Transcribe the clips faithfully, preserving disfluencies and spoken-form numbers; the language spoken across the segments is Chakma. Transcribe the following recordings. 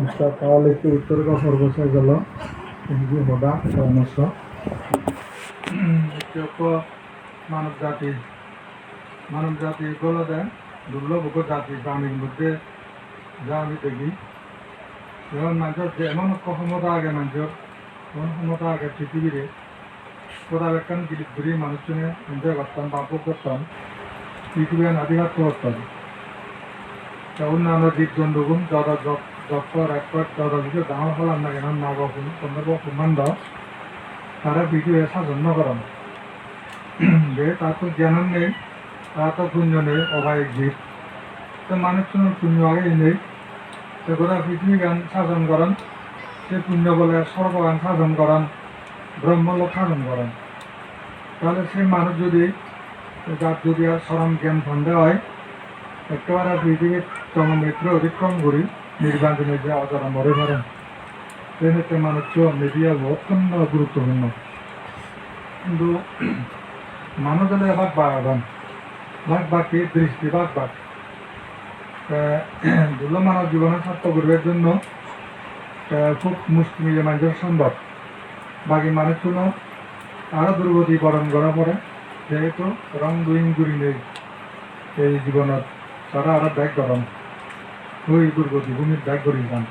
Acha, tahole ekku uttor gopor bosai gelo. Engi hoda poramorso. Ekku manob jati, manob jati olode durlob ekku jati, pranir moddhe ja ami degi. Jemon manjor je emon ekku homota age, manjor emon homota age prithibire, goda bekkan gilip guri manuchchune enjoy gotton, bap bhog gotton, prithibiyan adhipatto gotton. Te onnanno jib jontugun jodo jok-, jokkor ekkor jodo hissu dangor holan na keno, nago kun-, gandharbo kumando, tara prithibiye sason no goron. Je tatto gyanan nei, tatto punyo nei, obayik jib. Te manuchchunor punyo age hinei, te goda prithibigan sason goron, se punyo bole sorgogan sason goron, Brahmalok sason goron. Tahole se manuj jodi, jar jodi ar sorom gyan thande oi, ekkebare prithibit jonmo mrittu otikkrom guri nirban jene je ajara more paron. Te hette manuccho media bo ottonto guruttopurno. Hintu manuj ole bhag bhag agon, bhag bhag ki dristi bhag bhag. Te durlob manob jibonan sartok guribar jonno te hub mushkil mile manjor sombhob. Bagi manuchchuno aro durgoti boron gora pore, jehetu wrong doing gurinei ei jibonot tara aro bek goron, oi durgoti bhumit bek guri jan.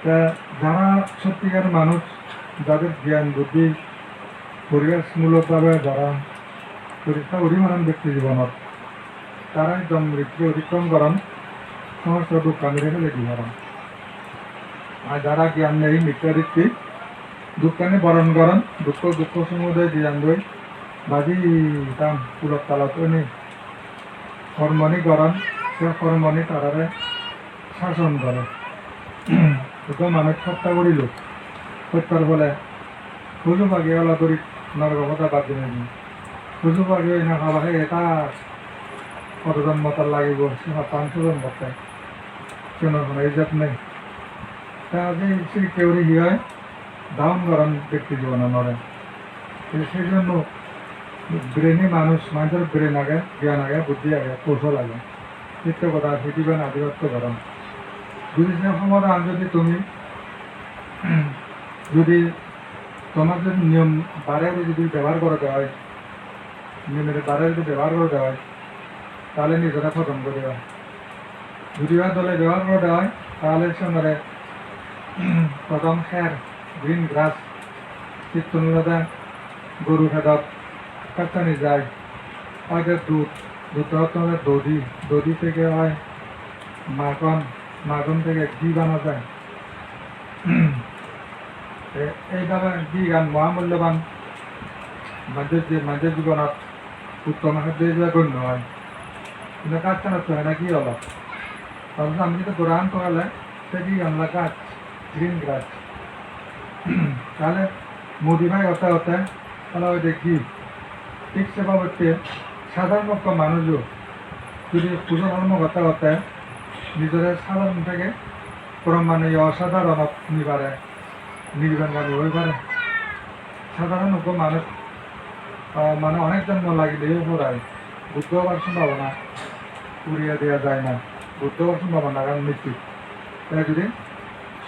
Te jara sottikar manuj, jader gyan buddhi poribeshmulok bhabe jara poriskar guri paron bekti jibonot, tara jonmo mrittu otikkrom goron, somosto dukkanire peledi paron. Ar jara gyan nei, micche dristi, dukkani boron goron, dukko, dukko somudoy jiyandoi baji tan pulot talot oni kormoni goron, se kormoni tarare sason gore. Ekko manuj hotta gurilo, hottar phole poju pagi olo guri norgo hoda bad dinei di. Poju pagi oi na haba he eta hodo jonmo tar lagibo, se hottan sojon gotte. Siyenor hono ijjot nei. Ta je sedokke guri hi oi? Down goron bekti jibonanore. Te sei jonno brainy manuj, manjor brain age, gyan age, buddhi age, kousol age. Hitte goda prithibiyan adhipatto goron. Jodi se homotan jodi tumi, jodi tomar jodi niyom bare jodi bebohar gorode oi, niyomere bare jodi bebohar gorode oi, tahole nijore hodom guriba. Jodi ba dole bebohar gorode oi, tahole siyenore hodom her, green grass, sittun olode goru pedot ghassani jai, oi je dud, dud olode dodi, dodi theke oi makhon, makhon theke ghee bana jai. Te ei bhabe gheegan moha mulloban, manjor je, manjor jibonot uttom haddo ijebe gonno oi. Hintu gachchanottun hene ghee olo? Karon ami jodi goran togele se gheegan ole gach, green grass. Tahole modify gotte gotte tahole oide ghee. Thik se babotte sadharon ekko manujo jodi pujo dhormo gotte gotte nijore sadharon theke kromane osadharonot ni pare, nirbangami oi pare. Sadharon ekko manuj, ah, mane onek jonmo lagileyo porai Buddho obar sombhabona uriye deya jai na, Buddho obar sombhabonagan nischit. Te jodi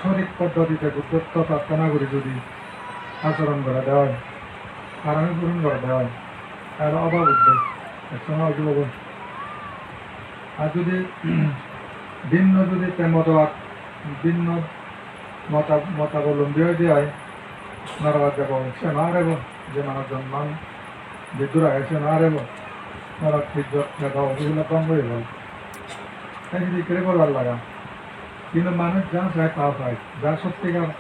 sothik poddotite Buddhotto prarthona guri jodi achoron gorede oi, parami puron gorede oi, tahole oba Buddho ek somoy oi jibo goi. Ar jodi binno jodi te motobat, binno mota-, motabolombi oide oi, norogot jebo, se no arebo, je mane jonman jeddur age se no arebo, norok tijjot jebo, obo hile bhongo oibo. Te jodi ekkere gorbar laga, hintu manuj ja sai ta pai, ja sottikar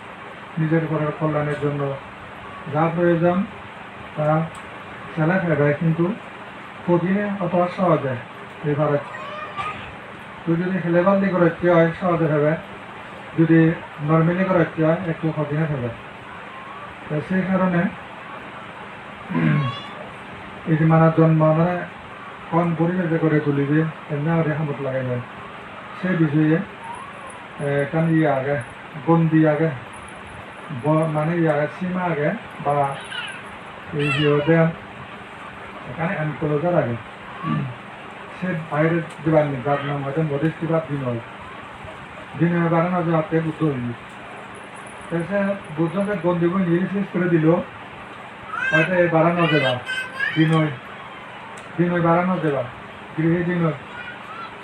nijor ghorer kolyanor jonno ja proyojon, ta sele pebe, hintu hodine othoba sohoje pei pare. Tui jodi heleballi gorotte oi, sohoje pebe, jodi normally gorotte oi, ekku hodine pebe. Te sei karone ei je mane jonmo mane hon poribeje gori tulibe, emne guri hamot lagebe, se bisoye, eh, ekkan iye age, gondi age, bo-, mane iye age, sima age, ba ei je ode ekkan enclosure age. Se baire jebar nei, jar nang hoide Bodhisattva Binoy. Binoy bare no jebatte Buddho hoye. Te se Buddho se gondibo nili sis guri dilo, hoide e bare no jeba, Binoy, Binoy bare no jeba, grihi Binoy,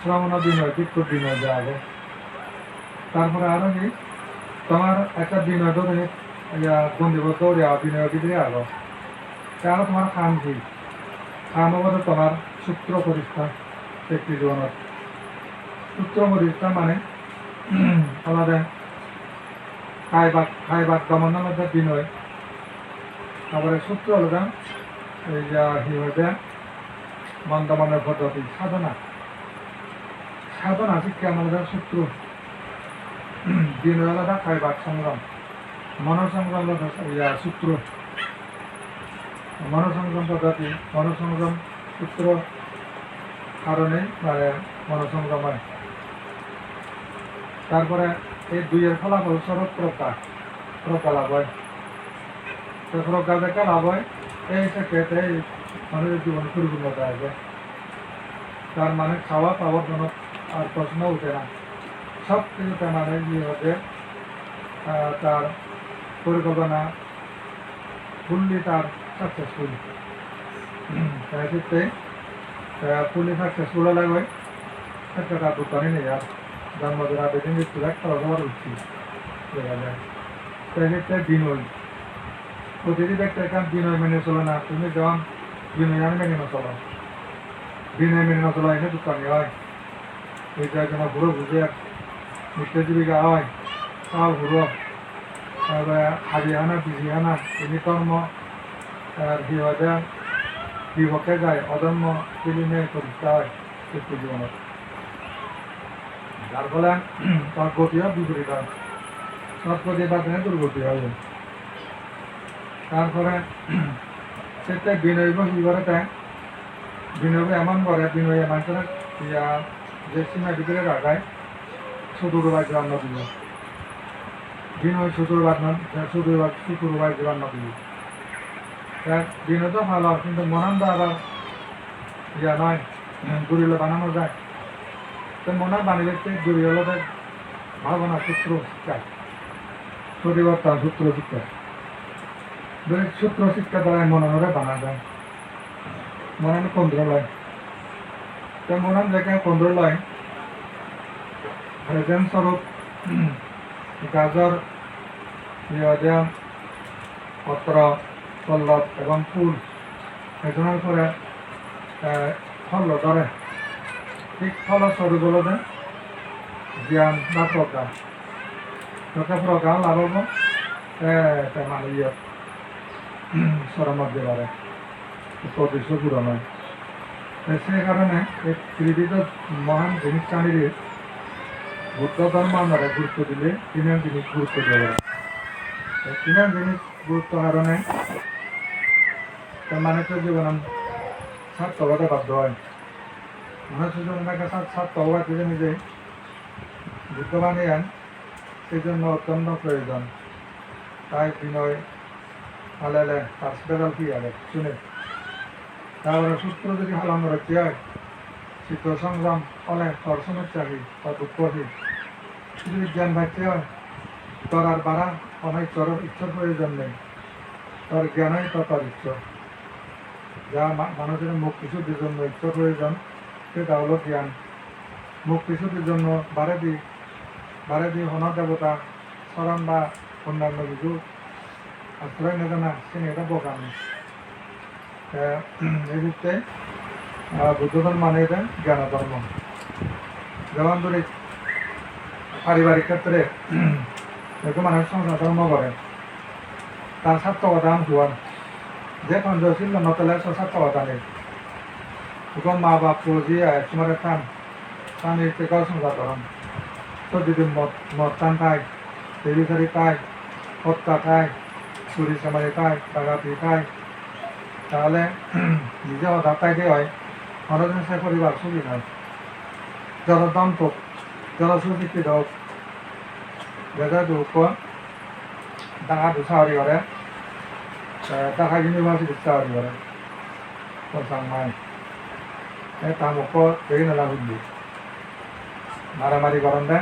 sramono Binoy, bhikkhu Binoy je age. Tarpore aro hi, tomar ekka Binoy dore, iya, gondibo dore, Binoy bidire ago. Te aro tomar ham hi? Ham obode tomar sutro poriskar bekti jibonot. Sutro poriskar mane olode kai bak, kai bak domon olode Binoy. Tarpore sutro olode, ei je hi hoide, mon domonor poddoti, sadhana. Sadhana sikke olode sutro. Binoy olode kai bak songjom. Mono songjom olode, iya, sutro. Mono songjom poddoti, mono songjom sutro harone mane mono songjom oi. Tarpore ei duiyor pholapol sorup progga, progga lab oi. Te progga jekke lab oi, ei sekke te ei manujo jibon poripunnota age. Tar mane khawa pawar hono ar proshno ude na. Sob kichu te mane iye hoide, ah, tar porikolpona fully tar successful. Te sitte, te fully successful ole goi, sekke tar dukkani nei ar. Jonmo jora bedi mrittu ektal obar ucchit. Dega jai. Te sitte Binoy. Protiti bekti ekkan Binoy mene sole na, tumi jemon Binoyan mene no solo. Binoy mene no solo, ene dukkani oi. Ei je ekjone huro bujer, mitte jibiga oi, ta huro, tarpore habi hana, biji hana, ini dhormo, ar hi hoide, bipokke jai, odhormo, biline poritta oi, bekti jibonot. Jar phole tar goti oi biporit oi. Sotgoti bad dinei durgoti oi. Tarpore sette Binoybo hi gore te? Binoybo emon gore, Binoye manjore iya je sima bidire ragai, sudur bajje anno dibo. Binoy sudur bajje, sudur baj-, sudur bajje anno dibo. Te Binoy do bhalo, hintu monan do abar iya noi, gurilo bana no jai. Te monan banibatte guri olode bhabona sutro sikka, sotipatthana sutro sikka. Bile sutro sikka darai monanore bana jai. Monan control oi. Te monan jekke control oi, present sorup gajor, iye hoide, potro, pollop ebong phul. Ejonar pore, eh, phollo dhore. Thik pholo sorup olode gyan ba progga. Jokke progga lab obo, te, te mane iyot, soromot jei pare. Uddesho puron oi. Te se karone ei pirithibit mohan jinissanire Buddho dhormo anore gurutto dile tinan jinis gurutto dile. Te tinan jinis gurutto karone te manujo jibonan sarthok ode baddo oi. Manujo jibonan ekka sar-, sarthok obak hijeni je Buddho baneyan, sejonno ottonto proyojon. Tai Binoy palele tar special hi age, sune. Tar pore sutro jodi palon gorette oi, chitto songjom ole tor somossa hi, tor dukko hi. Tui jodi gyan pacche oi, tor ar bara hono Issor, Issor proyojon nei. Tor gyanoi to tor Issor. Ja ma-, manujor mukti suddhir jonno Issor proyojon, seta holo gyan. Mukti suddhir jonno baredi, baredi hono debota soron ba onnanno kiju asroy no jana, sini ekko bogami. Te, ei hitte, ah, Buddho dhormo mane ede gyano dhormo. Jemon dhori, paribarik khetre, ekko manuj songsar dhormo gore, tar sarthokota an huan? Je Panchashil no thele so sarthokota nei. Ekko ma bap, po ji, ah, ek somare than, than ei te ghor songsar goron. Sot jodi mod, mod than thai, bebisari thai, hotta thai, suri samari thai, dagati thai, tahole nije hoda thai de oi, hono din se poribar sugi noi. Joto dhon thok, joto susikkito ok, beja dukko, Dhaka-t sagori gore, te Dhaka University-t sagori gore, to Changmai. Te ta mokko degei nela hundi. Maramari goronde.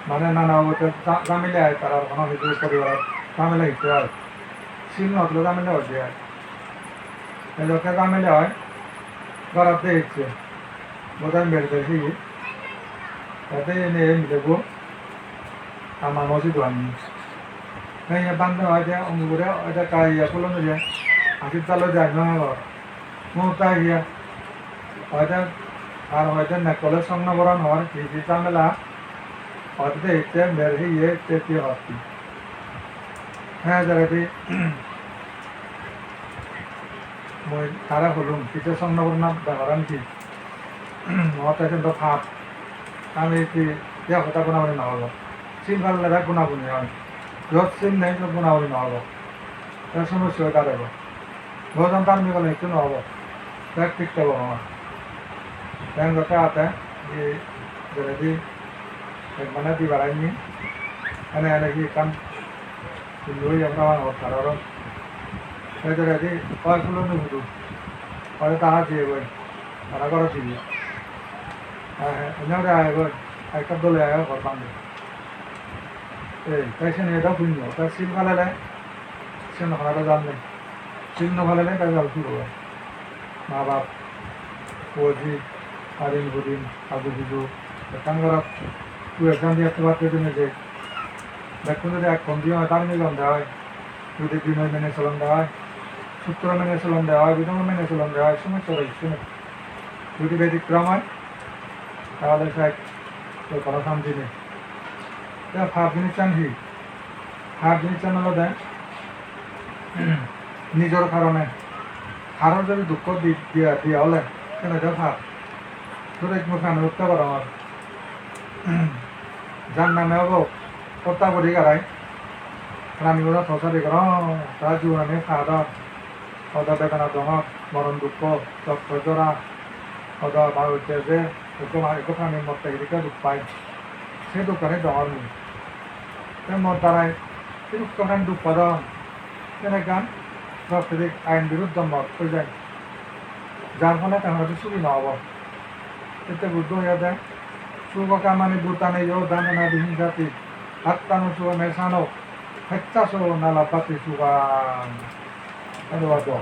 Mane nana obotte ja-, jamile ai, tarar hono hissu poribarot jamile hissu ai. Sil no tule jamile oi de ai. Te jokke jamile oi, gorot de ecche. Bodai mer de hi. Te de ene ei milebo. Ama moji duanni. Te iye bhante hoide, omugure hoide, ka iye pulon iye. Asit jalo jai no hebo. Mo ta iye. Hoide, ar hoide nekkole song no boron hor, hi hi jamela. Hoide ecche mer hi iye, ecche hi hotti. He jeredi, mui tare holung, ecche song no borona beparan hi. Mo te sento pap. Ami hi, ya hoda bona bona no obo. Sil pale bek bona boni oi. Jot sil nei, jot bona boni no obo. Te somossa oi darebo. Bojan dharmik ole hissu no obo. Bek thik thebo ama. Te engotte ate, ei jeredi, ek mane dibar anni. Ene ene hi ekkan hindu oye parapang, ot tara aro. Te jeredi, oi puloni hudu. Oi ta ha jiyegoi. Tara ghorot jeye. He, he, ene ore agegoi. Ekka dole age ghor bhangge. Ei, te siyeni edo punyo, te sil palele, siyen hara bejal nei. Sil no palele bejal puro oi. Ma bap, puo ji, arin gudin, aju biju, ekkan gorot, tu ekkan diye tu batte dine je. Bekkun jodi ek kondi oi, dharmik onde oi. Jodi binoy mene solonde oi, sutro mene solonde oi, bidhormo mene solonde oi, somossa oi, somossa. Jodi betikkrom oi, tahole sai to kono santi nei. Te pap jinissan hi? Pap jinissan olode nijor karone haror jodi dukko di-, diya, diya ole, sene de pap. Dore mui pani utte parongor. Jar name obo hotta guri garai, prani gunore tosari gorong, tara jibonani padon, hoda bedana dongor, moron dukko, rokto jora, hoda ba hotte je ekko ma-, ekko prani motte guri ekka duk pai, se dukkani dongor mui. Te mor darai sedokko ekkan duk padon, sen ekkan prakritik ain biruddho mot oi jai. Jar phole te hono sugi no obo. Ette Buddho hoyede, "Sukha kamani bhutani yo danena vihinsati, attano sukha nesano, pecca so na labhati sukhan." Onubad do.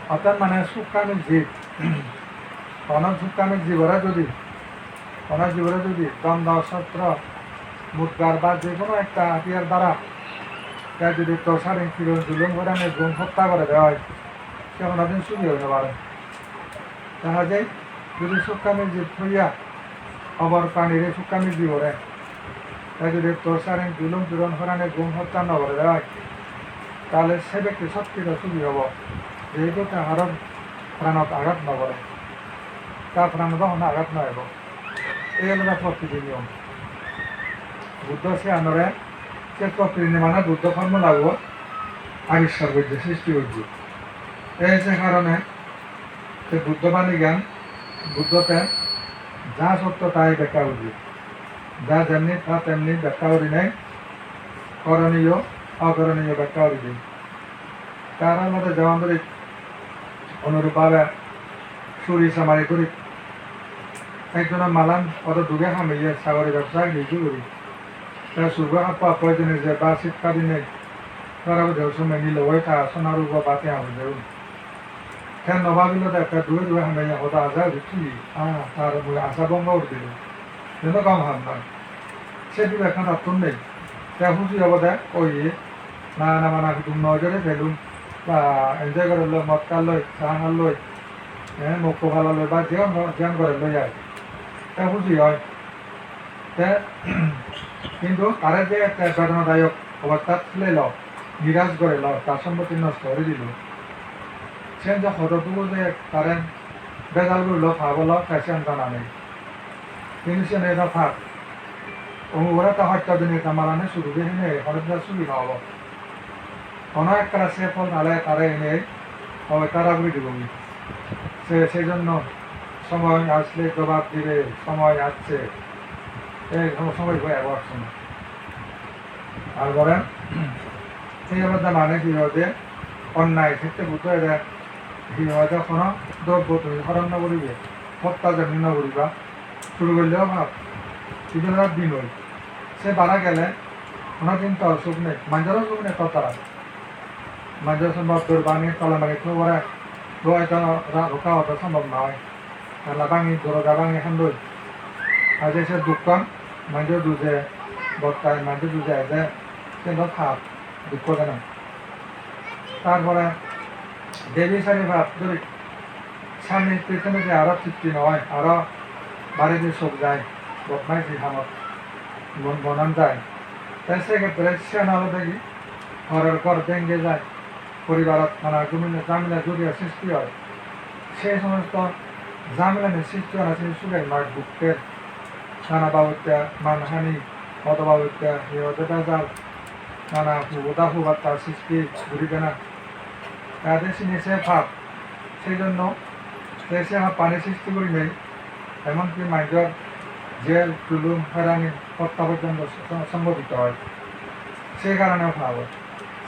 Orthat mane sukkamik jib, hono sukkamik jibore jodi Hono jibore jodi dondo, sostro, mudgar ba je hono ekta hatiyar dara te jodi torturing, piron julum, horani, gum, hotta gore de oi, se honodin sugi oi no pare. Te hajei jodi sukkamik jib hoiya, obor pranire sukkamik jibore te jodi torturing, julum, piron, horani, gum, hotta no gore de oi, tahole se bekti sotti do sugi obo, jehetu te haro pranot agat no gore, ta pranot do hono agat no ebo. Ei olode prokriti niyom. Buddho siyanore, se prokriti niyomane Buddho formula bo abiskar gojje, sristi gojje. Ei se karone se Buddho banigan, Buddho te ja sotto tai bekka gojje. Ja jemni ta temni bekka gurinei koroniyo, okoroniyo bekka guri diye. Tara olode jemon dhori onurup bhabe suri samari dhori. Ekjone malan odo duge hameye sagori bebsa niji guri. Te surgo happo happo hijeni je ba sit padinei tara bujei somoi nilogoi ta sona rubo ba tenga pojegun. Te no babilo de te duge duge hameye hoda aja guri tuli. Ah, tar mui asa bongo guri dilo. Iyeno gom ham noi. Se dibe ekkan attun nei. Te huji obode oye, nana bana hudum noi jore pelung, ba enjoy gorelloi, mot halloi, cha halloi, eh, mokko palaloi, ba jiyan ho-, jiyan gorelloi ai. Te huji oi. Te hintu tare je te bedonadayok obosthat pelelo, niras gorelo, tar sompotti nosto gori dilo. Sen je hodo dugo je tare bejal gorilo, pap olo, te siyan jana nei. Hintu siyen edo pap. Omugore ta hosto dinei ta malani suru de hene, hono din sugi no obo. Hono ekkara se phol pale tare enei obosta harap guri dibo gi. Se, sejonno somoy asle jobab dibe, somoy acche. Ei somo-, somoy bo ebo ek somoy. Tar pore, ei olode mane hi hoide, onnai, sette Buddho ede, Hi hoide, hono drobbo tumi horon no guribe, hotta joni no guriba, suru golleo pap, ibe olode binoy. Se bara gele hono din tor suk nei, manjoro suk nei tor tara. Manjor sombot dor bangi tole mari tho pore, do eto ra-, rokka odo sombot noi. Jala bangi, doroja bangi handoi. Aje se dukkon, manjor duje, bottai manjor duje ede, siyen do pap, dukko jana. Tar pore debisari pap duri, sami istri thenedi aro tripti no oi, aro baredi sok jai, bodmaisi hamot mon-, monan jai. Te se khetre siyan olode hi, horor ghor bhenge jai, poribarot nana jumila jamila juriya sristi oi. Se somosto jamilani sristi ona sini suger noi, dukher, nana babotte manhani, hodo babotte hi hoide bejal, nana huboda hubatta sristi guri dena. Te ade sini se pap. Sei jonno te se pappani sristi gurinei emonki manjor jel, julum, herani, hotta porjonto so-, songgotito oi. Se karone pap oi.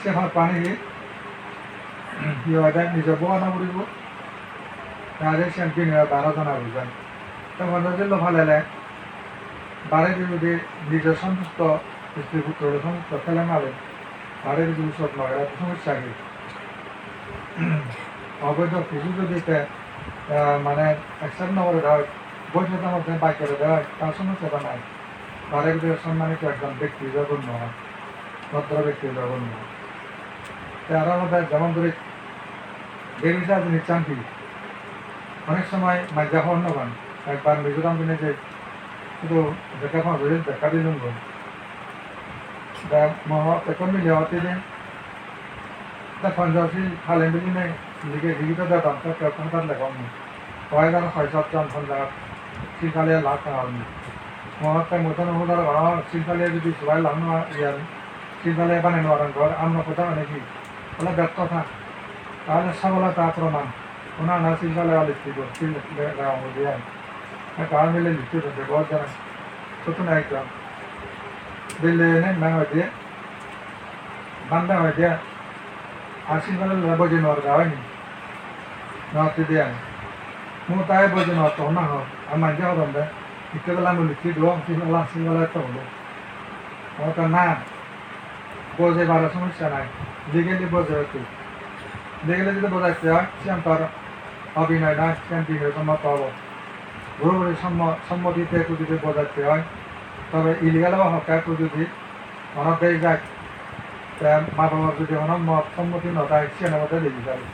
Se pappani hi, hi hoide nijo bhogana puribo. Te ade siyan binoy aro jana bujan. Te Ponchosillo palele baredi judi nijo sontusto, istri putro loi sontusto thele male, baredi judi sot no gele somossa hi? Oboido hissu judi te, eh, mane accept no gore de oi, boido moddhe baj gore de oi, tar somossa do nai. Baredi judi sommanito ekjon bekti oi, gonno oi, bhodro bekti oi, gonno oi. Te aro olode jemon dhori, bebisar jinissan hi? Onek somoy manje hobor no pan. Ekbar Mizoram dinei je sudu dekka pang, sudu dekka dilung goi. Te mo ekko mile hotte de, te Ponchosil halen bilinei ligi, ligi to dedon, te ekko hodat legong mui. Hoi jar hoi sat jon Ponchosil hale lak agon. Mo hotte mui to no hodar, sil hale judi subai lak no iyan, sil hale banei no parong, ghor amno hoda mane hi? Bole betto tha. Tahole sobolota proman. Ona ana sil hale alissi do, sil le, le, le, ong udi ai. Te gaon mile litti do, de bor jana. Sotun ai ekdom. Belle ne na hoide. Banda hoide. Ar sil hale le boje nor ga hoini. Nor ti de ai. Mu tai boje nor to na ho. Ar manje hodon de. Ikke bela mu litti do, sil hale, sil hale to bole. Ota na. Bojei paro, somossa nai. Legally bojei paro. Legally jodi bojatte oi, siyan tor obinoy noi, siyan binoy sommoto obo. Guro guri sommo-, sommotite ekku jodi bojatte oi, tobe illegal obo hokke ekku jodi hono dej jai, te ma babor jodi hono mot sommoti no thai, siyan olode bebisari.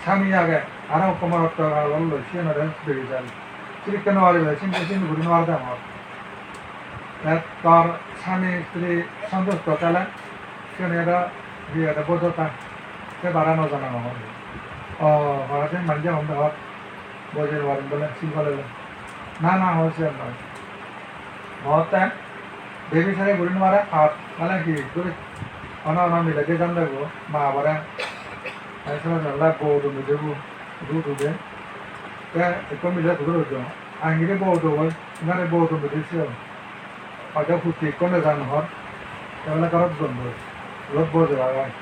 Sami age, aro ekko morotto loi, siyan olode bebisari. Sedokke no paribe, sindi sindi guri no pare dangor. Te tor sami istri sontusto thele, siyen eda, hi eda, boddota, te bara no jana no hoide. O, hoide manje honde hor, bojei no parim bole, sil palele. Na, na, hoi siyen noi. Hotte, bebisari guri no pare, ar mane hi guri, hono hono mile de jande go, ma babore, te sene sene bo dun de bu, du du de. Te ekko mile guri ro jo. Angiri bo do goi, ingare bo do goi siyo. Hoide hutti ikko nejan hor, te bele gorot udon doi, rot bo deba gai.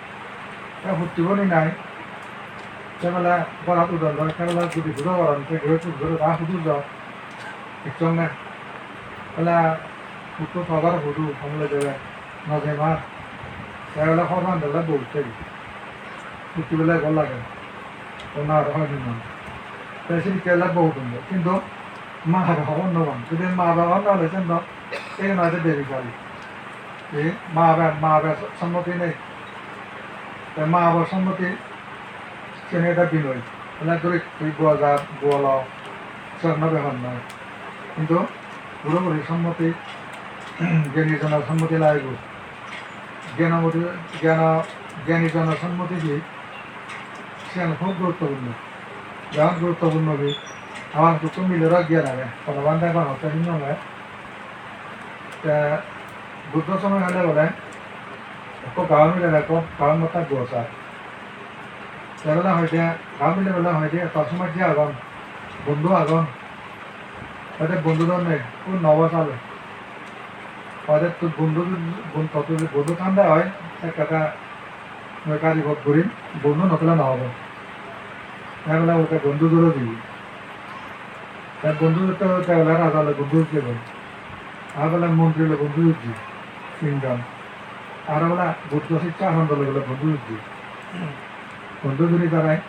Te hutti boni nai, te bele gorot udon doi, te bele judi hudo goron, te gire hudu gire ta hudu jo, ikko ne. Bele hutto to gor hudu, homle debe. No jemar. Te ole hor mande ole bo utte. Utti bele gol lage. Ona aro hoi din. Te sini kele bo utte. Kintu ma habe hobor no pan. Jodi ma habe hobor no pele sen do, ei no ade debi jali. Ei ma habe, ma habe sommoti nei. Te ma habe sommoti Siyen ekkan binoy. Ene guri tui boja, bolo, siyot no bepar noi. Hintu puropuri sommoti, gyani jono sommoti lagibo. Gyano moti, gyano, gyani jono sommoti hi? Siyan hub guruttopurno. Jemon guruttopurno hi? Amar hukku milero gyan age. Bhogoban deba hotte hinonge. Te Buddho somoy hole bole ekko gaon mile ekko gaon motta gosar. Te bele hoide, gaon mile bele hoide, ekko somajje agon, bondhu agon. Hoide bondhu dor nei, u nobo sale. Hoide tu bondhu, bon-, to tu bondhu thande oi, ekkata mui gari bot gurim, bondhu no thele no obo. Te bele ode bondhu doro diye. Te bondhu doro te bele raja loi bondhu ujje goi. Ar bele montri loi bondhu ujje. Tinjon. Ar bele Buddho siccho Anando loi bondhu ujje. Bondhu juri tarai.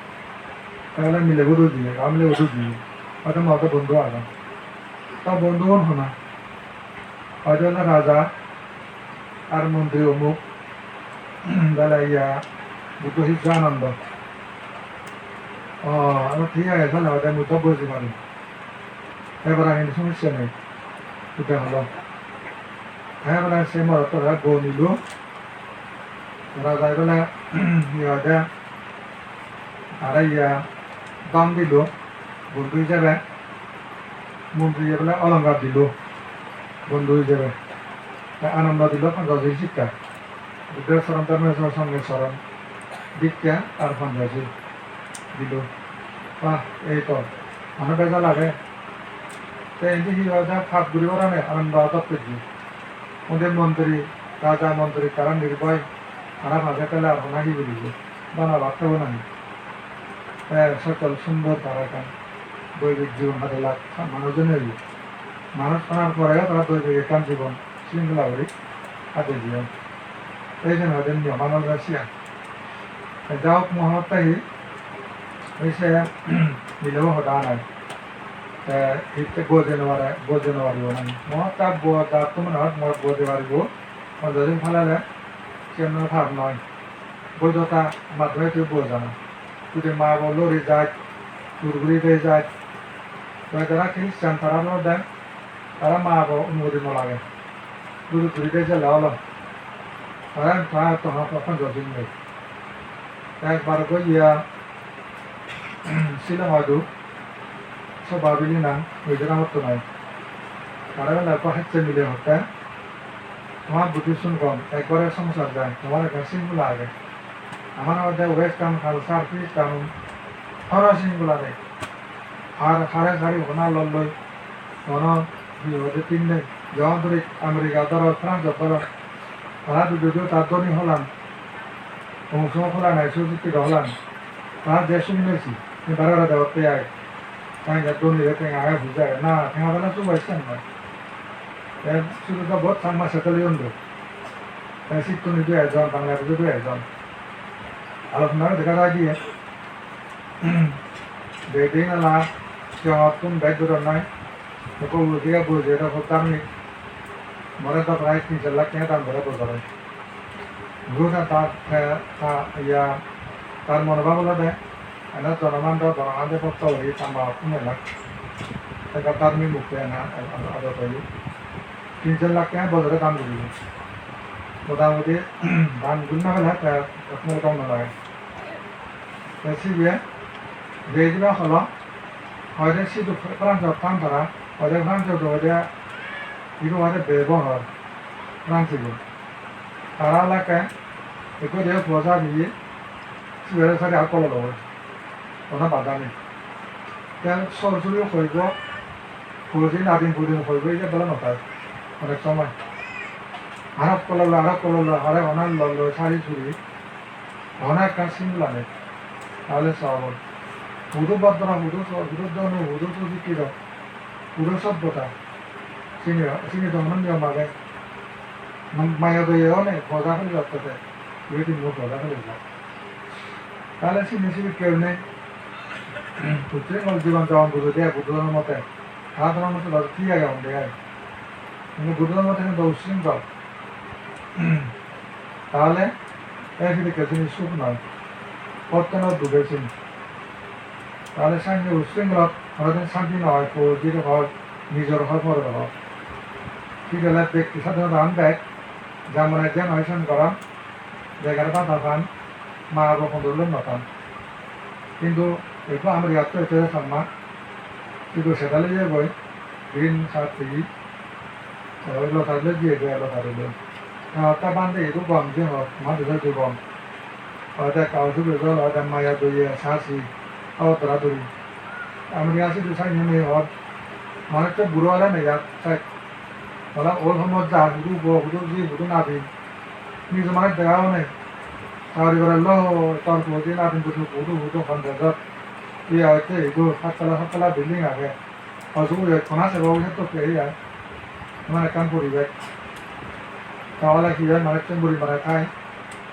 Te bele mile bondhu diye, gam mile bondhu diye. Ode mo ode bondhu agon. Ta bondhu gun hona. Hoito ole raja ar montri omuk, bele iya, Buddho siccho Anando. O, aro thik age, tale hoide mui to boji parim. Ebara hintu somossya nei. Buddho holo. Ebara se morotto ra go nilo. Raja ebele, hi hoide, Tare iya dhon dilo, bondhu ijebe, montriye bole olongkar dilo, bondhu ijebe. Te Anando dilo Panchashil sikka. Buddho soron, dhormo soron, songho soron, dikka ar Panchashil dilo. Bah, ei to, mane bejal age. Te indi hi hoide, pap guri gorane Anando adot pejje. Undi montri, raja montri tara nirbhoy, tara paje tele ar hona hi guribo? Bana bhat hebo nahi? Te sochol sundor tara ekkan doibik jibon hadelak manuj jone oye. Manuj onar poreo tara doibik ekkan jibon sringhola guri hade jeyon. Ei jone hoide niyoman olode siyan. Te ja hok, mo hotte hi, oi se milebo hoda nai. Te hitte boje no pare, boje no paribo nahi. Mo hotte bo jatto mone hot mo boje paribo. Ponjo din phalele siyan no pap noi. Boidota maddhome tui bojana. Judi ma bo lori jai, sur guri de jai, to jara Christian tara olode, tara ma bo onumoti no lage. Guri guri de jele olo. Tara ta to ha to ponjo din nei. Te ekbar go iya Shillong oidu, soba bili nang, Mizoram otto nai. Tara bele ekko hecche mile hotte, "Tomar Buddhist sun gom, ekbare songsar jai, tomar ekkan singula age." Amar hoide Western culture, Christian, hono singula nei. Ar hare sari hona lolloi, hono hi hoide tin nei. Jemon dhori America dhoro, France dhoro, tara dudu dudu tar dhoni holan, Ong song hola nai, sujukti do holan. Ta je sung nesi, ni bara bara dawat pe ai. Ta inga doni re tenga ai buja ai. Na, tenga bana su bai sen na. Te suru do bot sang ma settle yon do. Ta sittun idu ejon, Bangladesh idu ejon. Alochona dekha jai diye. Bedin ala, siyottun bej dodon nai. Ekko udiga boje do hottar ni. More do prai tin char lakh tenga dam gore bojore. Guru ta, ta, ta, ta, iya, tar monobhab olode, ene jonomando, jonomande bhokto guri tamba hokku melak. Te ta dharmik mukti ena, ado, ado toyo. Tin char lakh tenga bojore dan guribo. Motamoti, dan guri no pele, te, te hono gom no lage. Te sibe, jei diba holo, hoide sidu France-ot than tara, hoide France-ot hoide, ibo hoide bebohar, France-ibo. Tara olakke ekko je puo ja diye, sibere sari ak kololo oi. Hono bada nei. Te sor suri hoibo, puo ji nadin pudin hoibo, ije bela no tai. Onek somoy. Arok kololo, arok kololo, hare hona lolo sari suri. Hono ekkan singula nei. Tahole so obo. Hudu bhodro, hudu so-, hudu donu, hudu susikkito, hudu sobbota. Sini, sini to hono niyom age. Ma-, maya doye one, boja fele jatte te. Ibe din mo boja fele jai. Tahole sini sibe keu nei. Ussringkhol jibon japon guri de, Buddho dhormo te. Tara dhormo te thik age, honde ai. Hintu Buddho dhormo te hintu ussringkhol. Tahole ei pidike sini suk noi, pottono duge sini. Tahole santi ussringkholot hono din santi noi, puo jire hor, nijor hor, poror hor. Thik ole bekti sadhinotan bek, ja mone jen hoi sen goron, begar bada pan, ma bo kontrolot no tan. Hintu ekko Americattun ecche Changma, sidu settle oye goi, green card peye, te oi lottery loi jiye de, lottery loi. Te hotte bhante idu gom je hor, ma dusar idu gom. Hoide ekka osuk oi gelo, hoide maya doye, sasi, hobor dora dori. America sidu sainne nei hor, manuccho buro ole nei ar, sek. Bana ol homot ja, hudu bo, hudu ji, hudu nadi. Nijo manuj dega o nei. Sagori gorello, tor puo ji nadin puo ji hudu hudu hon dejot. Iya hotte idu sattala sattala building age. Hoju uri ekkona sebo uri hetto pe iya. Emon ekkan poribesh. Tahole hi oi, manuchchun guri mare thai.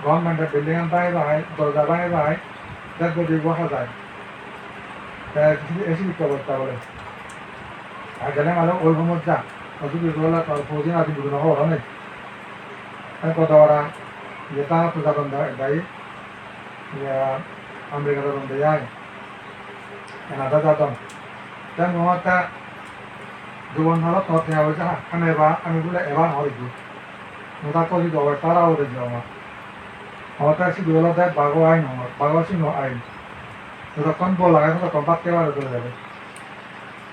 Government-e building-an bangi bangi, dorja bangi bangi, dead body-bo hajai. Te esi ekko obosta bole. Ar gele male oi homot ja. Hoju uri bole tor pojin adi bujo no hobor nei. Te godo ora, iye ta to jadon dai, dai. Iya, America jadon de ai. Canada jadon. Te mui hotte jubon halot hot tenga poisa ha-, ham eba, ami bole eba hor idu. Mui ta kori do, tara ore joma. Hotte sidu olode bago ain hor, bago sino ain. Jotokkon bol age, totokkon batte pare dole dale.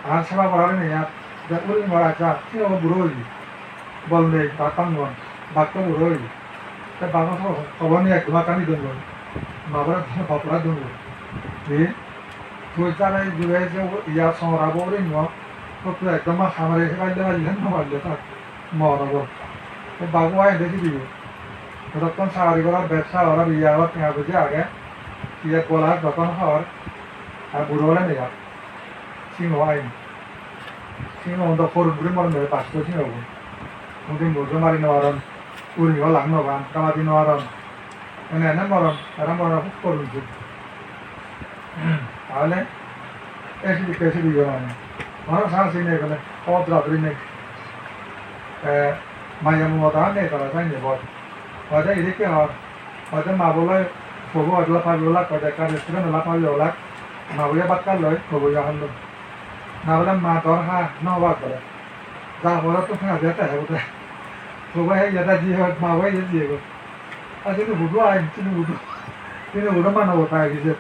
Ar seba gorari nei ar, je uri mara ja, sibe buro oye. Bol nei, ta tangon, bakko buro oye. Te bago ho-, hobor nei ekdom ekkan idon goi. Ma bore bapura don goi. Hi? Tui jare jure je iya songora bo uri mo, to tui ekdom ma hamare heballe balle no balle ta. Mor obo. Te bago ai de sibe. Jotokkon sagori gorar, bebsa gorar, iya gorar, tenga poisa age. Iya golar joton hor, ar buro ole nei ar. Singo ain. Singo undo porun guri moron mere pasto singo gun. Undi mujo mari no paron. Uri o lang no pan. Kamadi no paron. Ene ene moron. Tara moron hub porun jug. Tahole ei sidikke sidikke mane. Mono sa sine gole. Hobor dora dori nei. Eh, maya momota nei tara sai nei bor. Hoide idikke hor. Hoide ma boloi pobo hoide la pabi olak, hoide ekkan restaurant ola pabi olak, ma boye bhat kha loi, pobo ya hallo. Na bole ma dor ha, no hobak bole. Ja hore to ha jete hai bole. Pobo he yada ji hot, ma boye ye ji hot. A jini hudu ai, jini hudu. Jini hudu mano bota ai je.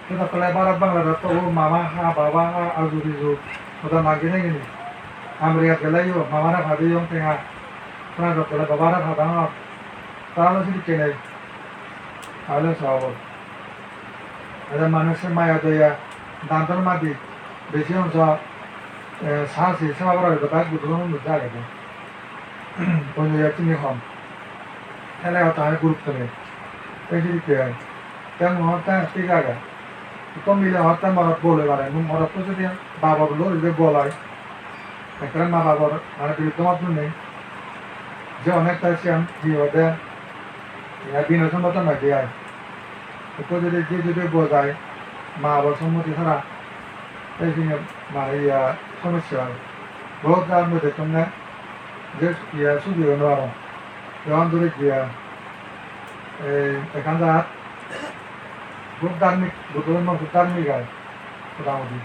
Siyot tole Bharat Bangladesh to o mama ha, baba ha, aju biju, hoda na gine gine. America gele yo, mama re pade yong tenga. France gele baba re padang. Tara no sidikke nei. Tale so obo. Ede manuj se maya doya, dan dor madi, besi ongso, eh, sa si seba gora hoide bek buddho dhormo mujje agede. Onyo jat sini hom. Tale hoto ami gurutto nei. Ei sidikke ai. Te mui hotte thik age. Ekko mile hotte morot bol oi pare. Morotto jodi babor loi uri bol oi, ekkere ma babor mane biruddho mat nei. Je onekta siyan hi hoide, ya binoy sommoto noi de ai. Ekko jodi je jodi bol jai, ma babor sommoti sara, te sini mane iya somosya oi. Bohut jagat mui dekkonge je iya sugi oi no parong. Jemon dhori iya, ei ekkan jagat hub dharmik, Buddho dhormo hub dharmik ai, motamoti.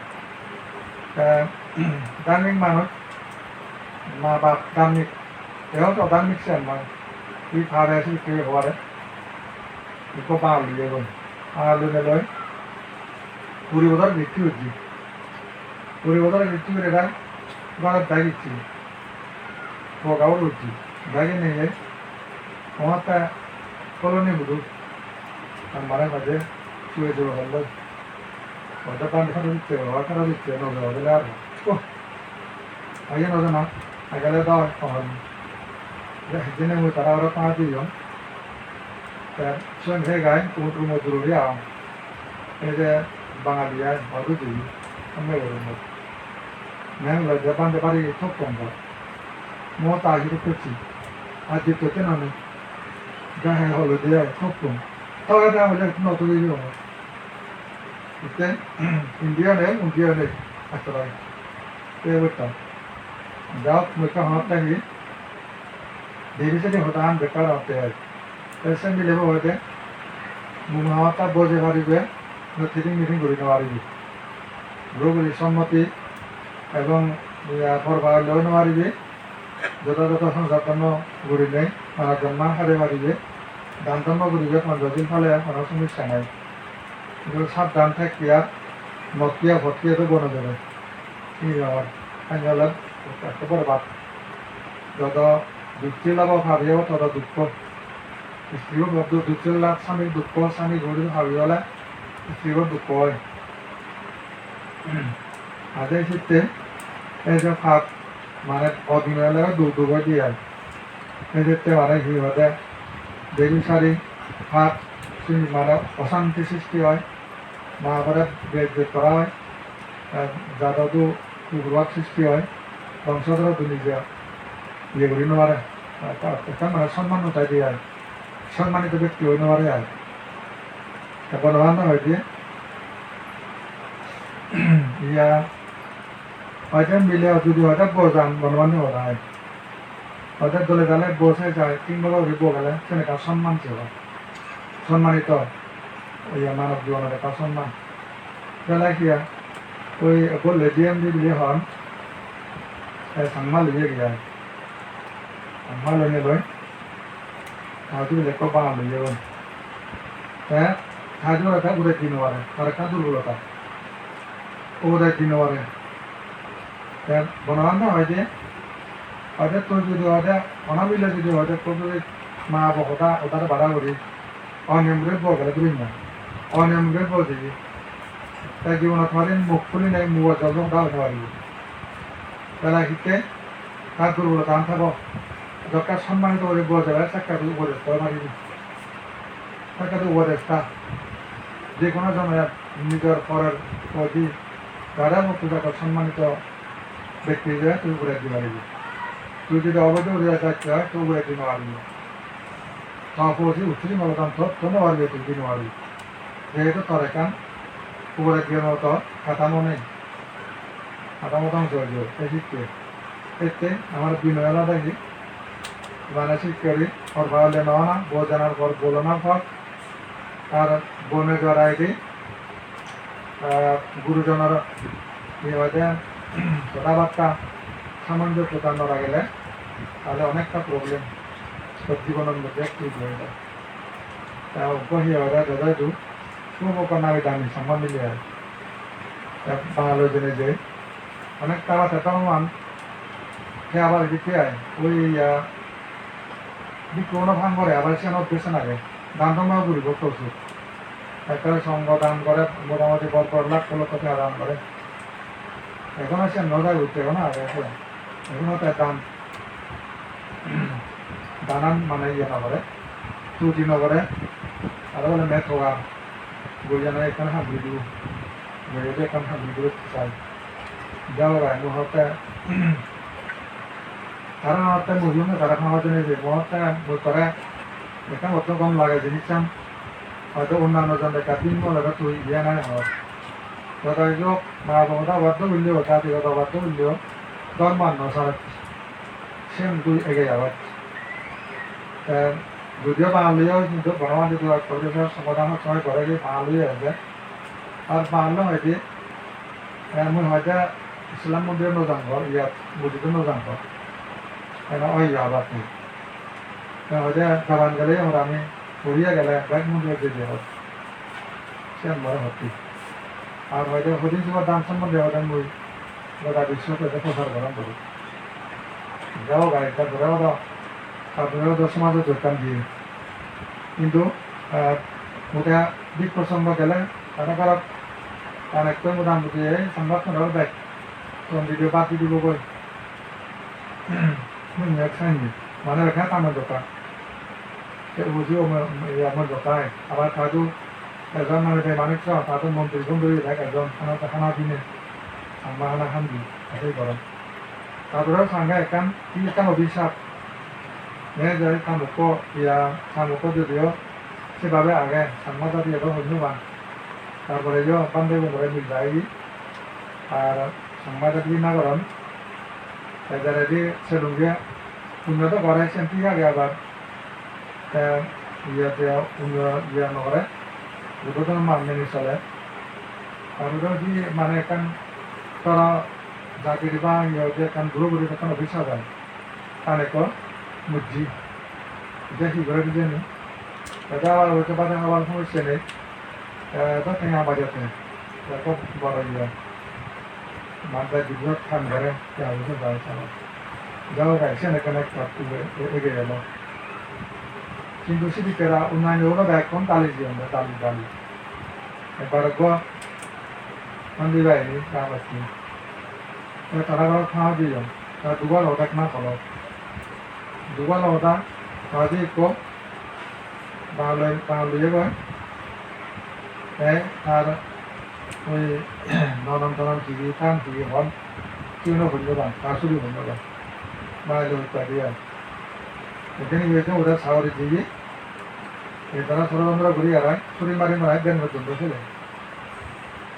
Te dharmik manuj, ma bap dharmik, eyo to dharmik siyan noi, hi pare sidikke hobare. Ekko Bangali egon, Bangali meloi, kuri bojor bhikkhu ujji. Kuri bojor bhikkhu guri rai, Bharat dagi icche. Boga ur ujji. Dagi neye, Omatte koloni hudu. Ammare hoide, suye suye holloi. Hoide bhante pharo ditte, baba pharo ditte, no baba bole ar. Oh. Aye no jana, agele do, oh. Je hijeni mui tara aro ta diyon. Te sen he gai, tumut tumut durori agon. Ei je Bangali ai, hodu di, amme goro mo. Men lo je bhante bari thok pon do. Mo ta hiru kuchi. Ar jitto te nani. Ja he holo de ai, thok pon. Toge da hole no to yo. Ite India ne, India ne, asarai. Te betta. Jao, mui ta hotte hi. Devi sadi hoda an bekar hotte ai. Te se milebo hoide, mui hotte boje paribe, no meeting meeting guri no paribe. Roguli sommoti ebong, iya, porba loi no paribe. Joda joda songsar dhormo gurinei, mane dhormo hare paribe, dan dhormo guribe, ponjo din pale hono somossa nai. Hintu sabdhan thakkiya, mottiya pottiya to bono jore. Ei abar, ani ole ekko borbad. Jodo dukki labo pabi obo todo dukko. Istribo duk-, dukki lab sami dukko, sami guri pabi ole istribo dukko oi. Ade sitte ei je pap mane odine ole duk duk oi de ai. Ei sitte mane hi hoide bebisari pap sini mane osanti sristi oi. Ma babore bej bej gora oi, eh, jado du ugrobad sristi oi, bongsodhor du nije iye guri no pare, ekka, ekka mane sonman no tai de ai, sonmanito bekti oi no pare ai. Te Bhogoban do hoide, iya, hoide mile judi hoide bojan Bhogoban do hoda ai. Hoide dole dale bo se jai, tin bojor guri bo gele, sen ekka sonman se oi. Sonmanito, oye, manob jibonor ekka sonman. Bele hiya, oi ekko lady M D bili hon, te Changma loye giya. Changma loye loi, ta hoide bile ekko Bangal loye oi. Te ta hoide bile ekka ugure di no pare, tar ekka durbolota. Ugure di no pare. Te Bhogoban do hoide, hoide tui judi hoide, hono mile judi hoide, tui judi ma babo hoda, hodare bara guri, oniyom guri bo gele duri na. Oniyom guri bo jeye. Te jibonot hoide muk khuli nei, mugo jol hoda hoi no paribo. Tale hitte, tar durbolota an thebo. Jokke sonmanito guri bo jebe, sekke tui upodesh gori paribi. Sekke tui upodesh ta. Je hono jone nijor porer proti jare motto jato sonmanito bekti hijebe tui ugure di paribi. Tui jodi oboido ugure jai thakte oi, tui ugure di no paribi. To posi utturi molodan to, to no paribi, tui di no paribi. Jehetu tor ekkan ugure diyono to katamo nei. Katamo dhongso oi jebo, ei sikke. Ette amar binoy olode hi? Mane sikke guri, hor paole no ona, bo janar por bolo na por, ar bone jorai di, ah, gurujonor, hi hoide, hoda batta samanjosyota no ragele, tale onekta problem to jibonor moddhe create oi jai. Ta ubbo hi hoide, dede du, ubbo ekko nami dami Changma mile ai. Te Bangal oi jeinei je, onekta bate dhormoan, te abar indi hi ai, oi ya, bhikkhuguno pang gore, abar siyan objection age. Dan dhormo guribo prochur. Ekkere songho dan gore, motamoti bor bor lakh lakh taka dan gore. Ekhon ar siyan no jai utte, ekhon age siyan. Ekhon te dan, danan mane iye no gore, tuti no gore, aro bole me toga, gojana ekkan ham guri dibo, goje ekkan ham guri dibo sai. Jabo bai, mui hotte, tara hotte mui jiyong, tara hama jene je, mui hotte, mui tore ekkan hotte gom lage jinissan, hoyto onnanno jon ekka din mole tui iye nai hor. Joto hi hok, ma babo hoda obaddo holleo, jatigoto obaddo holleo, dhorman no sare. Siyen dui ege agot. Te, judiyo Bangal oye, hintu Bhogoban jodi ekko guri somadan hocche hoi gore je Bangal oye eje. Ar Bangal oye hoide, eh, mui hoide Islam mondir no jangor, iyat mosjid no jangor. Ena oi abar te. Te hoide Japan gele hor ami, Korea gele bek mondir jei jei hor. Siyan more hotte. Ar hoide hodin soba dan sombonde hoide mui goda biswot hoide prochar goron guri. Jabo gai, tarpore odo, tarpore odo somajot ekkan diye. Hintu, ah, mui te bhikkhu songho gele, tara tara, tara ekko motamoti ei sambat tara bek, ton dibe bad di dibo goi. Mui ek sainni, mane ekkan tamo jokka. Te uji o mo-, iya mo jokka ai. Abar tadu ejon mane je manuj so, tadu montri gun doi ek ejon hana, hana dine. Amma hana handi, ase goron. Tarpore sange ekkan, hi ekkan obhisap. Ne jai ta mukko, iya, ta mukko jodio, sebabe age, Changma jadi edo hoi no pan. Tarpore yo, bhante gun gore mil jai. Ar Changma jadi na goron. Te jaredi selunge punyo do gore, siyen thik age abar. Te iye te punyo iye no gore. Buddho dhormo mane sole. Ar udo hi mane ekkan tara jagiri ba iye je ekkan guro guri ekkan office agon. Tan ekko mujji. Je hi gore hijeni. Te abar udo bade habar homosse nei. Te do tenga bajette. Te ekko bor iye. Mane video tham gore, te aro se bai sabo. Jabo gai, siyan ekkan ekka tulo, e-, ege gelo. Hintu sidikke ra unnayone ulo bekkun dali jeyon, dali, dali. Ekbar ekko handi bai ni, ra bacchi. Te tara goro tha jeyon, ta dugal odak na kolo. Dugal odak, ta di ekko, Bangal, Bangal oye goi. Te tar Oi, nanan tanan hi hi, tan hi hi hon, sigun hoi no pang, ta suri hoi no pang. Maile hotta diyan. Ekken iye se ora sagori diye. E tara soro bondro guri arai, suri mari marai den gotton do sele.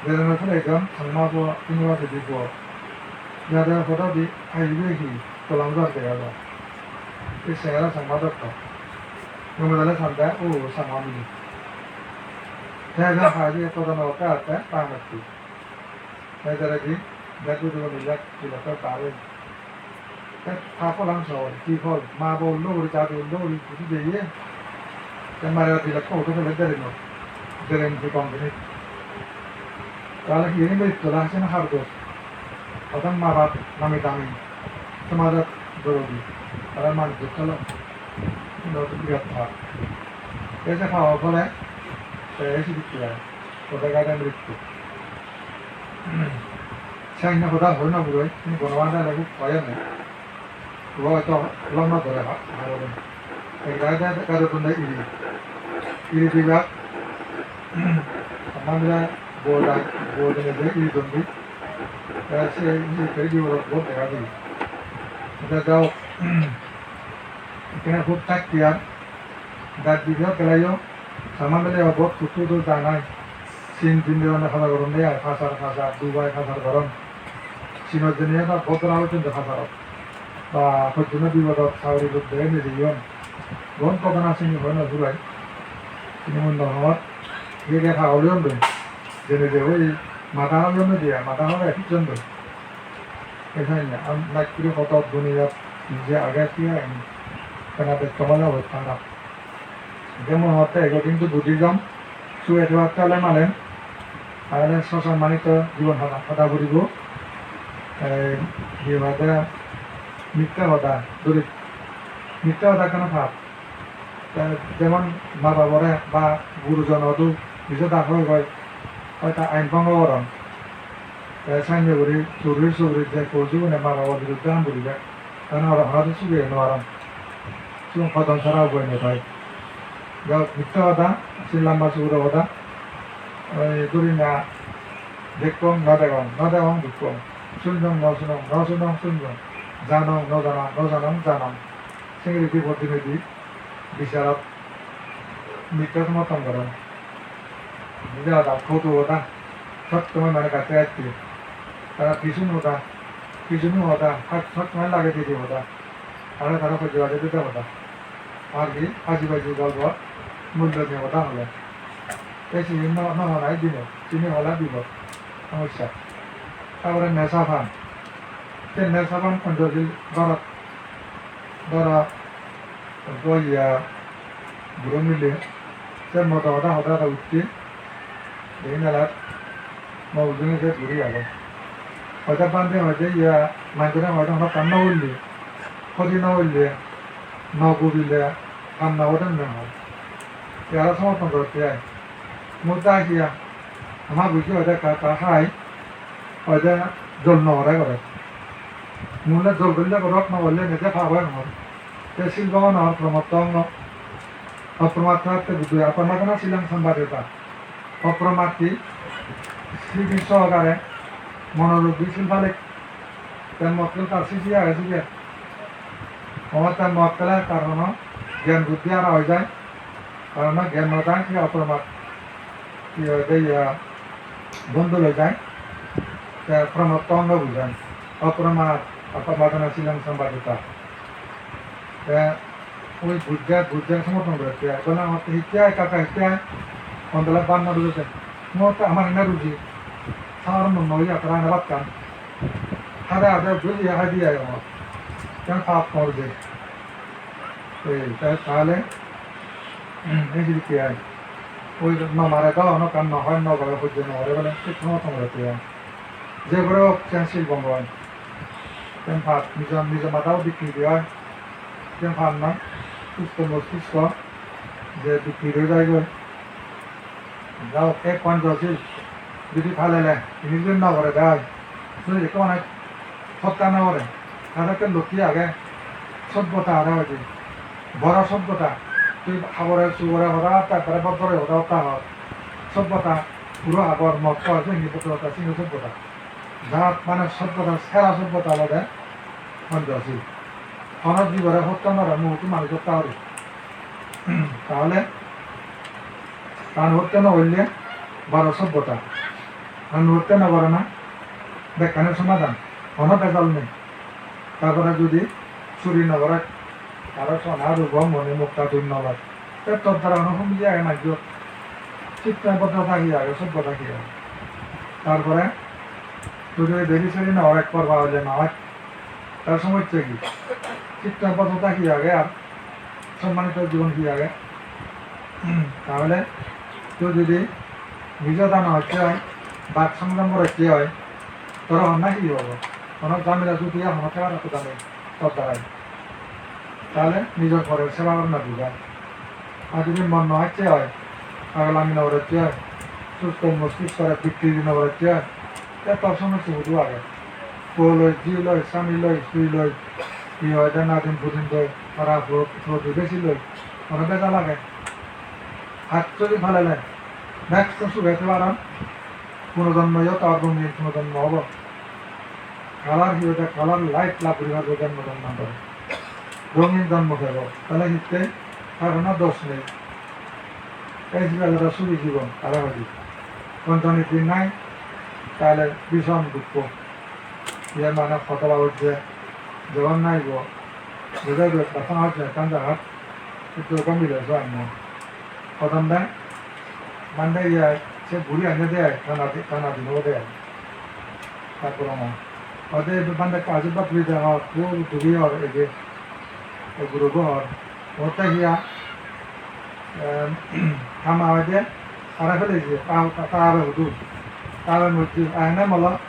Den gotton ekjon Changma bo, Changma bo di bo. Jade hoda di, ai ibe hi, tolam jar dega jar. E sengara Changma dokto. Gome dale sande, o Changma mili. Te je hai je, to jano te ate, ta matti. Te jeredi, bek bujibo milak, milak to bare. Te ta pholan so, hi phol, ma bo undo guri, jadu undo guri, buji de ye. Te mare milak to udo pele dere no. Dere ni kong ni. Tale hi ni milak to la sen har do. Otan ma bap, nami dami. Te ma bap doro di. Tale man dukka lo. Ino to birat pa. Te se pa o phole, te esi dikki ai. Koda gada mrittu. Senne hoda hoi no puroi, hintu Bhagabane dale hub hoyonne. Ubo hoyto lomba dore ha-, harode. Ek dage dage gado tunde iri. Iri dibak. Amma bile bo dai, bo dene de iri dundi. Te se iri te iri oro bo dega di. Te jao. Ekkene hub thakki ar. Dak video kelayo. Sama bile obo tutu do janai. Chin pindi onde pada goron de ai, pasar, pasar, Dubai pasar goron. Chinot jeinei do bodra oi tunde pasarot. Ba, hojjeno bipodot sagori luk dei nejeyon. Bon podana sini hoi no purai. Sini mun no hot. Ye ge pagol oyon doi. Jene je oi mada oyon doi, mada hore pijon doi. Esainne, am naikuri hodot duniyot je age siye, em, tena bekto mane hoi tara. Je mone hotte ego hintu Buddhism, suge thebatte ole malen, tahole sosan manito jibon hoda, hoda puribo. Ei, hi hoide, mitte hoda, duri, mitte hoda ekkena pap. Te jemon ma babore ba gurujonodu bijo da hoi hoi, hoi ta ain bhongo goron. Te senne guri suri suri je po jibone ma babor biruddhe ham guribe. Te horo horo sugi no aron. Sigun hodon sara upai no pai. Jao, mitte hoda, se lamba suguro hoda. Oi, duri na dekkong, no degong, no degong, dekkong. Sunjong, no sunong, no sunong, sunjong. Janong, no janong, no janong, janong. Sengiri bipod dinedi bicharat mitte somotton goron. Nije hoda, photo hoda, sottomoi mane gasse gasse. Tara pisunu hoda, pisunu hoda, sot-, sottomoi lage didi hoda. Aro tara pojje baje dede hoda. Ar hi, haji baji golpo, mullo nei hoda hole. Te sini no, no honai dino, sini hola dibo. Somossa. Tar pore nesa pan. Se nesa pan Panchajil gorot, gorot, ekko iya guro mile, se modo hoda hoda hoda utte, ei melat mo ujune se guri age. Hoide bhante hoide iya, manjore hoide hono ekkan no golle, hoti no golle, no gubile, ham no obo den den hoi. Te aro somotton gorotte ai. Mui ta hiya, ama buji hoide ekka ekka hai, hoide jol no gore gore. Mui ole jol golle gorot, no golle neje pap oi hongor. Te sil bhabanor promatto ongo. Opromat thakte buddho, appamadana silang sampadeta. Opromat hi? Sriti sohokare monoruddi sil phalek. Te mokkel tar sisi age sibe. Omotte mokkele tar hono gyan buddhi ara hoi jai. Tar hono gyan no thai, se opromat. Hi hoide iya, bondol oi jai. Te promatto ongo bujan. Opromat, appamadana silang sampadeta. Te ui bujje, bujje somotton gotte ai. Bole amatte hitte ai, kaka hitte ai? Hon dole banna ruje de. Mo te amar ene ruji. Samar mun noi ya, tara ene bakkan. Hade hade buji hadi ai mo. Ken pap kor de. Ei, ta-, tahole, hmm, ei je hitte ai. Ui no mare do, no kan no hoi, no gore, hojje no gore, bole, se somotton gotte ai. Je guri hok, siyan sil bongo oi. Siyan pap, nijo, nijo madao bikki guri oi. Siyan pap noi, susto mostisko je bikki guri jai goi. Jao, ek Panchashil jodi palele, ini jodi no gore dai, jodi ekko mane hotta no gore, tale ekko lokke age, sobbota age hoide, boro sobbota, tui habore sugore hoda hotta, ekkere boddore hoda hotta hor, sobbota, Puro agor mokko ase, hindu sobbota, Singho sobbota. Jat mane sobbota, sera sobbota olode Panchashil. Hono jibore hotte nw gore, muhurtu manuj hotte gore. Tahole pran hotte nw golle baro sobbota. Pran hotte nw gore na, bekkani somadan. Hono bejal nei. Tarpore judi suri nw gore, aro sona, rubo, moni, mukta, dun nw loi, te tor dara hono homiji age manjor? Chitto bhoddota hi age, sobbota hi age? Tarpore tui judi bebisari nw gore, porba oile nw oi, tar somossa hi? Chitto bhoddota hi age ar sommanito jibon hi age? Tahole tui judi nijo dana hocche oi, bak songjom gorocche oi, tor honna hi obo? Hono jamela judi ar hono theba rakko dane tor darai. Tahole nijor porer seba gorana diba. Ar judi mon nw hocche oi, pagolami nw gorocche oi, susto mostiskore bikri nw gorocche oi, te tor somossa hudu age? Po loi, ji loi, sami loi, sui loi, hi hoide nadin pudin loi, para pro-, protibesi loi, hono bejal age? Haj judi palele, next to suge thei paron, punojonmo yo tor rongin punojonmo obo. Color hi hoide, color life lab guri parbo jonmo jonmantore. Rongin jonmo pebo, tahole hitte? Tar hono dos nei. Ei jibe olode sugi jibon, tara hoide. Ponchoniti nai, tahole bishom dukko. Iye mane hotoba hocche, jebon naibo, jede jebon ekkan hocche ekkan jagat, ekko ekko mile so anne. Hodon de, bhante iye, se guri anye de ai, tana di-, tana dino de ai. Tarpore mo. Ode bhante kaji batri de ho, pur duri hor ege. E guro bo hor. Otte hiya, em, tama hoide, tara fele je, ta, ta, ta abe hudu. Ta abe mojje, aine molo,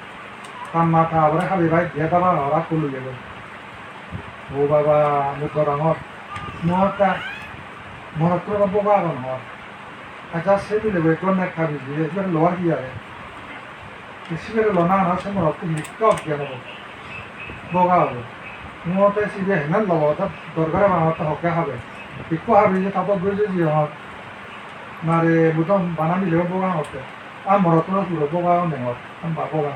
tama ta abore hali bai, dia taba hor, ak kulu gelo. O baba, mui gorongor. Mo ta, morot to boga agon hor. Accha, se bile bo ekko nek habi je, se loar hi age? Te sibere lona ana se morotto mikka ogyan obo. Boga obo. Mo te sibe hene lobo, ta dorkar age, ama to hokke habe. Ikko habe je ta to buji je hon. Mare budon bana mile boga otte. A morotto puro boga one hot. Am ba boga.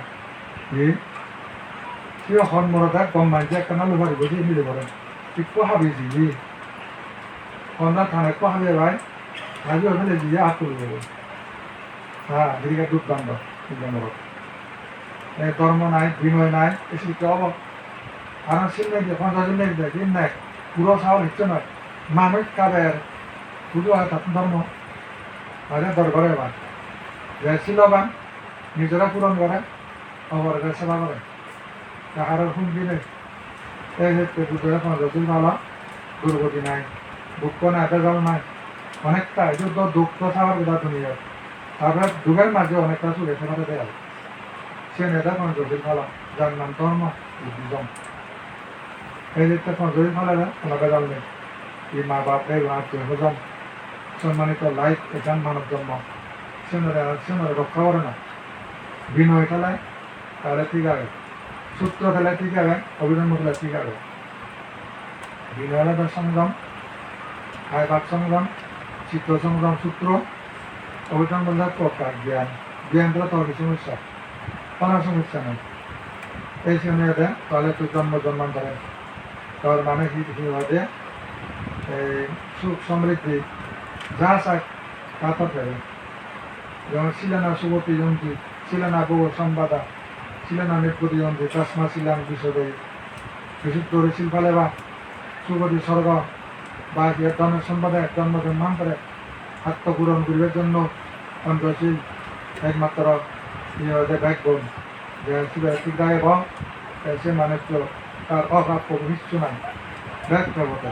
Hi? Sibe hon morot ek gom manje ekkana lo paribo je mile bore. Ikko habe je. Hon na thane ikko habe bai. Habe hole je akul obo. Ha, birikka duk dando, hindu morot. E, dhormo nai, binoy nai, e sikke obo. Aro sil nei de, ponchas sil nei de, din nei, puro saol hicchu noi. Manuj kaber, hudu age tattun dhormo. Age dor gore ebar. Je siloban, nijore puron gore, oborore seba gore. Te haror humki nei. Ei sette Buddhore Panchashil pala, durgoti nai, dukko nai, bejal nai. Onekta, idu do dukko sabar goda duniyot. Tarpore duger majhe onekta suge thei pare de aro. Siyen ede Panchashil pala, jar nam dhormo, Buddhism. Ei sette Panchashil palele hono bejal nei. Ei ma bap, bhei bon, attiyo sojon, sommanito life, ekkan manob jonmo. Siyenore, siyenore rokka gorana. Binoy thele, tale thik age. Sutro thele thik age, obhidhormo thele thik age. Binoy olode songjom, kai bak songjom, chitto songjom, sutro, obhidhormo olode progga, gyan. Gyan thele tor hi somossa? Hono somossa nei. Ei siyen olode, tale tui jonmo jonmantore tor mane hi, hi hoide, ei suk somriddhi, ja sach, ta tor pebe. Jemon silena sugati honti, silena bhogo sampada, silena nibbutiyanti, tasma silang visodhe. Bisuddho guri sil paleba, sugati sorgo, ba hiye dhon sompada, dhon jonmantore, atto puron guribar jonno, Panchashil ekmatro, iye hoide backbone. Je sibe thik ragebo, te se manuccho tar oprappo hissu nai, bek pebo te.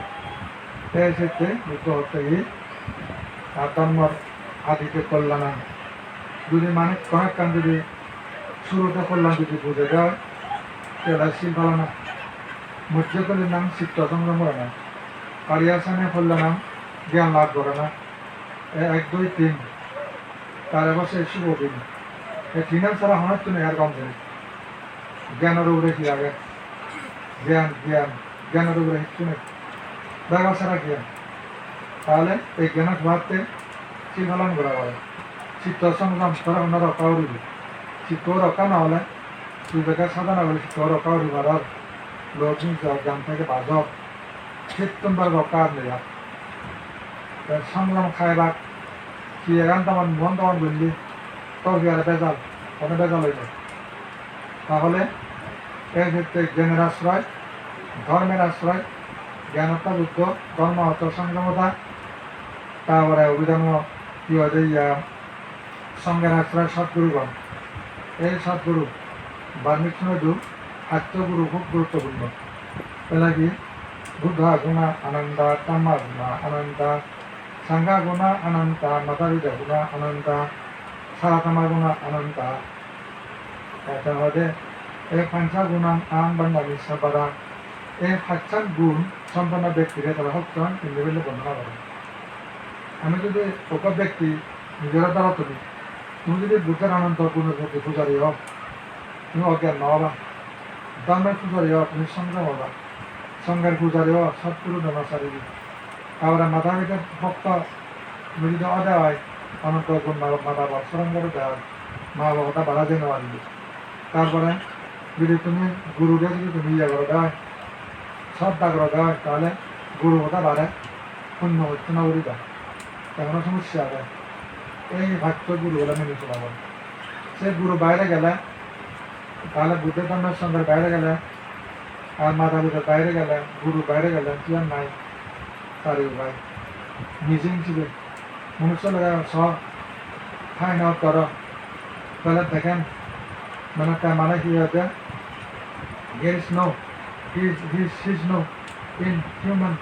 Te sette Buddho hotte hi, tar dhormor adite kollanang. Judi manuj hono ekkan judi surote kollan judi bujei de oi, tale sil palana. Mojje kollanang, chitto songjom gorana. Ariyasane kollanang, gyan lab gorana. E ek, dui, tin. Tar ebo se subo din. E tinan sara honottun er gom jinis. Gyanor ugure hi age? Gyan, gyan. Gyanor ugure hissu nei. Bego sara gyan. Tale ei gyan obatte sil palon gora pore. Chitto songsom tore honno rokka guribo. Chitto rokka no ole, tui jekke sadhana guri chitto rokka guri paror, lobh hingsa jam theke bajor, sittun bar rokka ar nei ar. Te songsom khaibak, hi egan tomon, muon tomon gulli, tor hi ar bejal, hono bejal oibo. Tahole ei je gyaner asroy, dhormer asroy, gyanotta Buddho, dhormo otta songsom otta, ta pore Abhidhammo hi hoide iya, songher asroy sadgurugon. Ei sadguru, Burmese-une hoide paccho guru hub guruttopurno. Belagi Buddha guna ananta, Dhamma guna ananta, Sangha guna ananta, mata pita guna ananta, saradhamma guna ananta. Te hoide, e pancha gunang aham vandami sabada. E pachan gun sompanno bektire tara hocchon indi belle bondona goron. Ami jodi ekko bekti nijore dhoro tumi, tumi jodi Buddhor ananto gunor proti pujari o, tumi ogyan no oba. Dharmor pujari o, tumi songsom oba. Songher pujari o, sadguru dharmachari. Tar pore mata pita bhokto, tumi jodi ode oi, ananto gun ma, ma baba soron gorode oi, ma baba hoda bara jei no paribe. Tar pore jodi tumi gurure jodi tumi iye gorode oi, sroddha gorode oi, tahole guru hoda bare punno hocche no guriba. Te hono somossya age? Ei paccho guru bole mane solabon. Se guru baire gele, tahole Buddho dhormo songher baire gele, ar mata pitar baire gele, guru baire gele, siyan nai. Sari ubai. Missing sibe. Manusso loge so, thai na goro. Tale degen, mane te mane hi hoide? There is no, he is, he is, he is no in human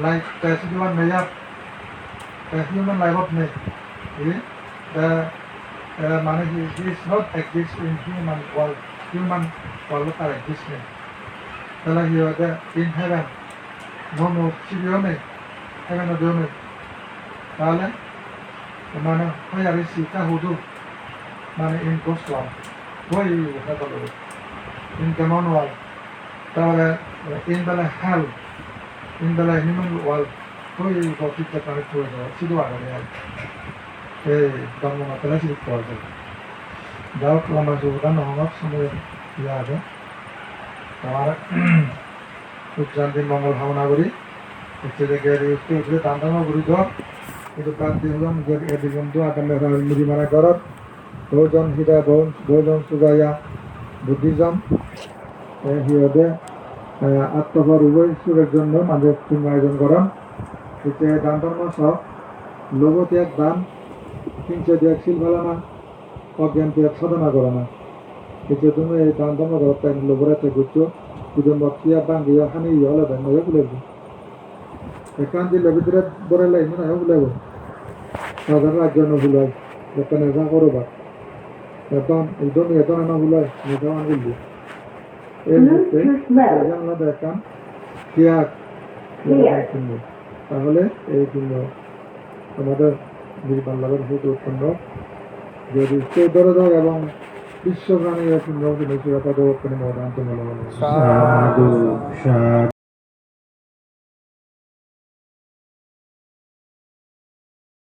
life. Te sidu ar nei ar. Te human life ot nei. He, the, uh, mane he, he is not exist in human world. Human world ot ar exist nei. Tale hi hoide? In heaven. No, no, sibeyo nei, heaven-ot-o nei. Tahole, mane, hoi ari sita hudu, mane, in ghost world, hoi heaven-ot, in demon world, tahole, in bele hell, in bele human world, hoi go pijja tare tuwe do, sidu agede ai. Ei, dhormo matale sidu tuwe do. Jaok lamba subuda no hongor somoy iye age. Amar Suk santi mongol hamona guri, ecche je gedi utte utte dan dano guri do, idu bhante hujon je edi bondhu adame rai muri mara gorot, bohujon hida bohun, bohujon sugaya Buddhism, te hi hoide, eh, attofor uboi suger jonno manje punyo ayojon goron, ecche dan dhormo sok, lobho tyag dan, hingsa tyag sil palana, Ogyan tiyag sadhana gorana. Ecche tumi ei dan dhormo gorotte lobore te goccho, idu mokkiya bangiya haniye olode noyo hulebo. Ekkan jile bidire borele indi noyo hulebo. Sadhar rajyo no hulai, jokke neja gorobak. Ekdom, ekdom iye done no hulai, neja an gulli. Ei muhurte, ei olode ekkan tiyag, tiyag. Tahole ei punyo Tomader nirban labor hetu utponno, jodi সেই ধরো এবং বিশ্বপ্রাণীর পুণ্য অর্জনে সেবা পদ উৎপন্ন মহাদান তোমার। Sadhu, sadhu,